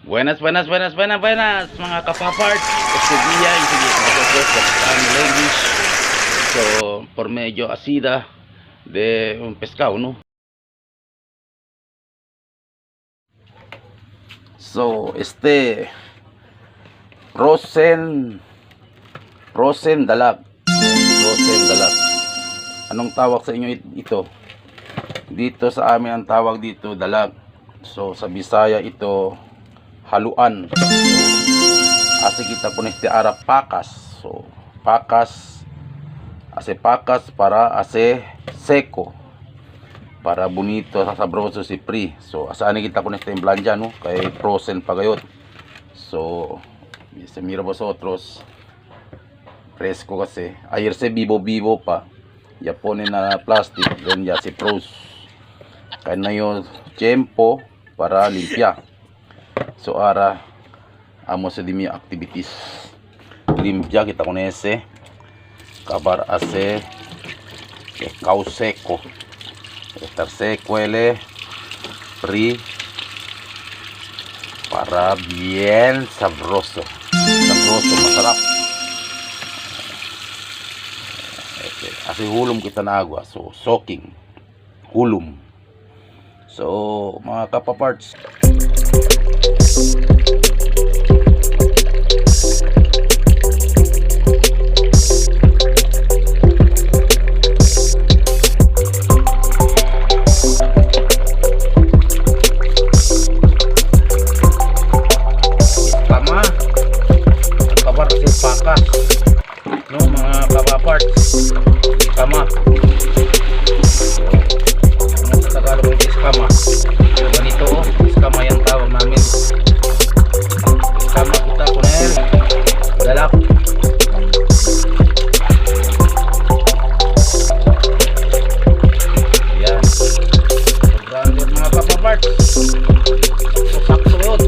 Buenas, buenas, buenas, buenas, buenas, mga kapaparts. Este día, nosotros practicamos language. So, por medio asida de un pescado, no? So, este frozen frozen dalag. Frozen dalag. Anong tawag sa inyo ito? Dito sa amin ang tawag dito dalag. So, sa Bisaya ito haluan. So, ase kita po este ara pakas. So, pakas ase pakas para ase seco para bonito sa sabroso si pri. So, asaan kita ko este blanja no kay frozen pa gayot. So, se mira vosotros fresco kasi. Ayer se vivo vivo pa. Ya pone na plastic, then ya se froze. Kaya na yung tiempo para limpia. So ara amo sa dimi activities. Limpia kita con ese kabar ase pescado seco. Estar seco ele pri para bien sabroso. Sabroso, masarap. Este, asi hulom kita na agua. So, soaking. Hulom. So, mga kapaparts. Tama. Ang kabar kasi pakas. No, mga kapaparts. Tama. So, ano sa Tagalog yung iskama? So, ganito oh. Iskama yung tawag namin. Iskama kita kunel. Dalak. Yan. Sobrang mga kapaparts. So, sakto yun.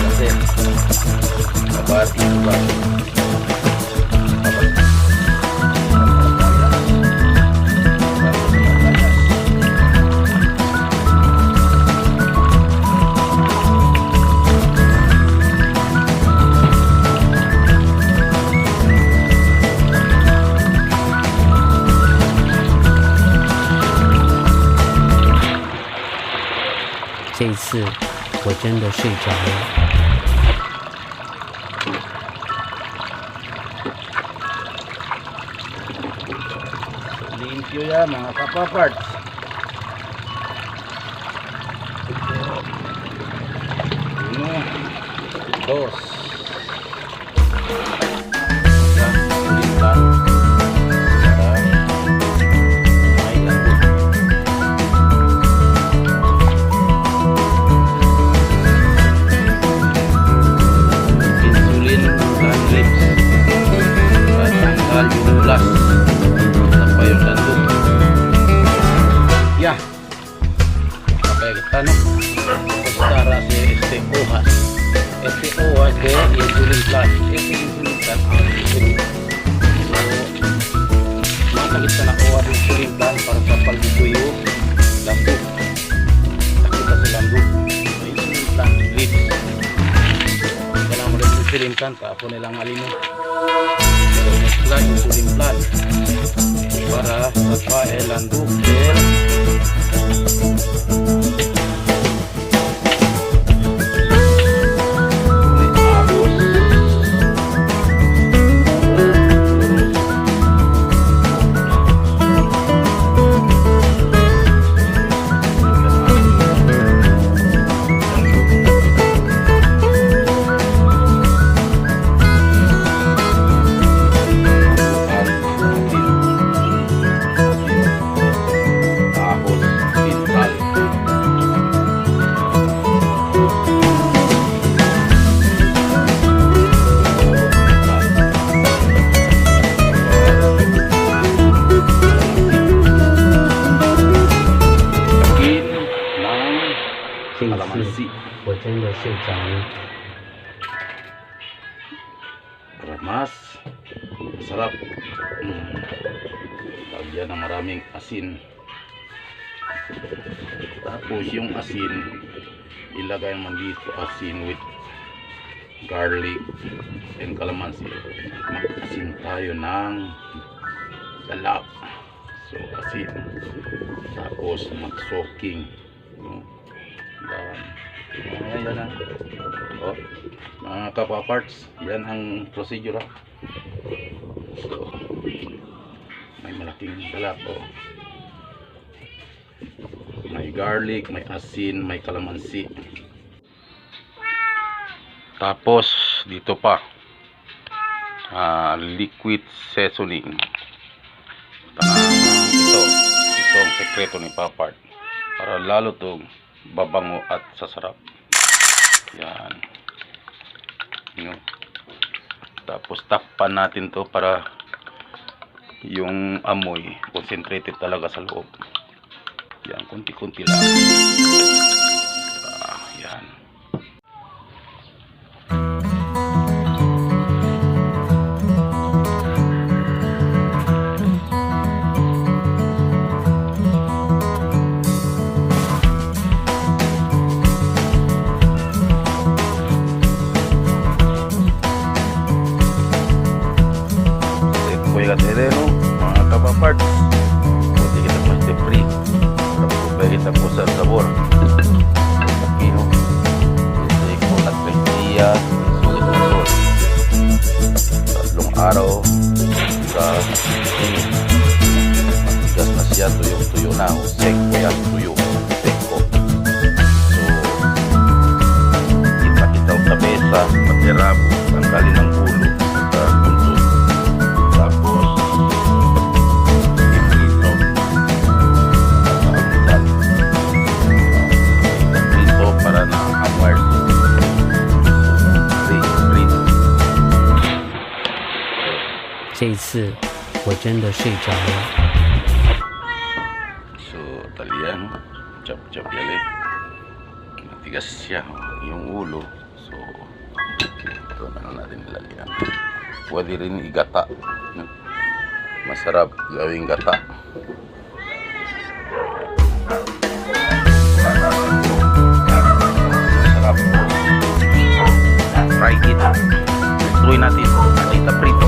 Kasi, kabar ito ba? Kabar. 这次我真的睡着了。 Limpyo yan mga kapaparts. Uno, dos. Isa, ulit lang. Para may lambot. Insulin and lips. Para tanggal yung plus. Tapos yung landok. Ya. Okay, kita no. Postara si este hojas. Este hojas de insulin plus. Este insulin plus ang insulin. So, masa kita na kuha ng insulin plus para sa palbituyo landok. Kita sa landok. So, insulin plus lips. Kailangan mo rin insulin plan, tapos nilang alino. So, mezcla insulin plan para sa el landok del may ahos. 睡着了。 Para mas masarap. Lagyan ng maraming asin. Tapos yung asin, ilagay mo dito asin with garlic and calamansi. Mag-asin tayo ng dalag. So asin. Tapos mag-soaking. No? Yan. Ayan, yan na. Oh, mga kapaparts, yan ang procedure. So, may malaking dalag. Oh. May garlic, may asin, may kalamansi. Tapos, dito pa, liquid seasoning. Ito ang sekreto ni Papart. Para lalo itong babango at sasarap. Yan. No? Tapos takpan natin to para yung amoy concentrated talaga sa loob. Yan, konti-konti lang. Yan. Kuya ka no? Mga kapaparts. Pwede kita po sa free. Para kita po sa sabor. Aqui, no? Desde ko na 3 días, sulit na sol. 3 araw sa init. Matigas na siya, tuyong-tuyo na. O seko yan, tuyo. Seko. So, kita-kita ang kabesa, pati rabo, tanggalin ang ulo at buntot. Tapos, iprito. Prito para na amwerso. Prito. 这一次我真的睡着了。 So, talian. Chop-chop yan eh. Matigas siya. Yung ulo. So, ito na lang natin nilagyan. Pwede rin igata. No? Masarap gawing gata. Masarap. Fry it. Prituin natin. Nakita prito.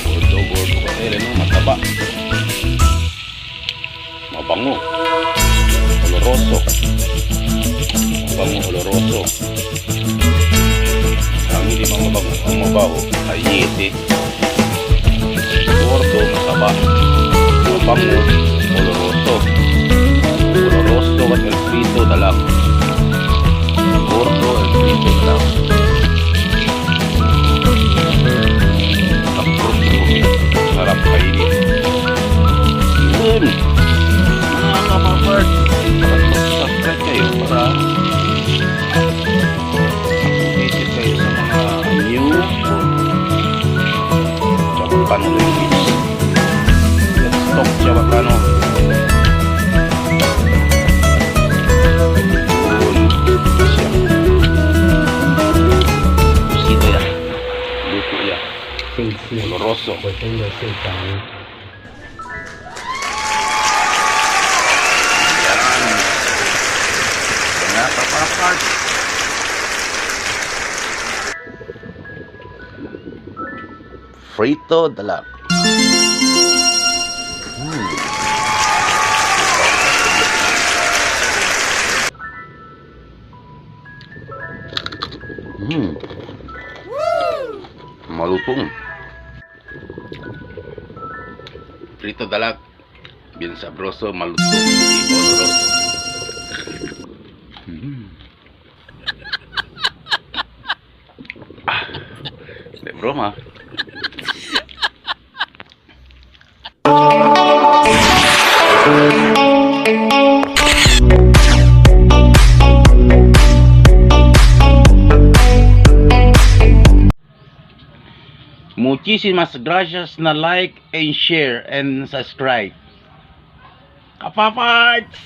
Gordo, gordo kasi no? Mataba. Mabango. Oloroso. Mabango, oloroso. Ang hindi mabango, ang mabaho ay yete. Gordo, mataba. Mabango, oloroso. Oloroso at el frito dalag. Gordo, el frito dalag. Sarap kainin. Yun. Mga kapapart, para mag-subscribe kayo para updated kayo sa mga new Chabacano language. Let's talk Chabacano. Yun. Siya. Sino yan? Luto yan. 这一次 Oloroso. 我真的睡着了。 Yan. Mga kapapart. Frito dalag. Malutong. Frito dalag. Bien sabroso, malutong, y oloroso. Broma. Muchísimas gracias na like and share and subscribe. Kapaparts!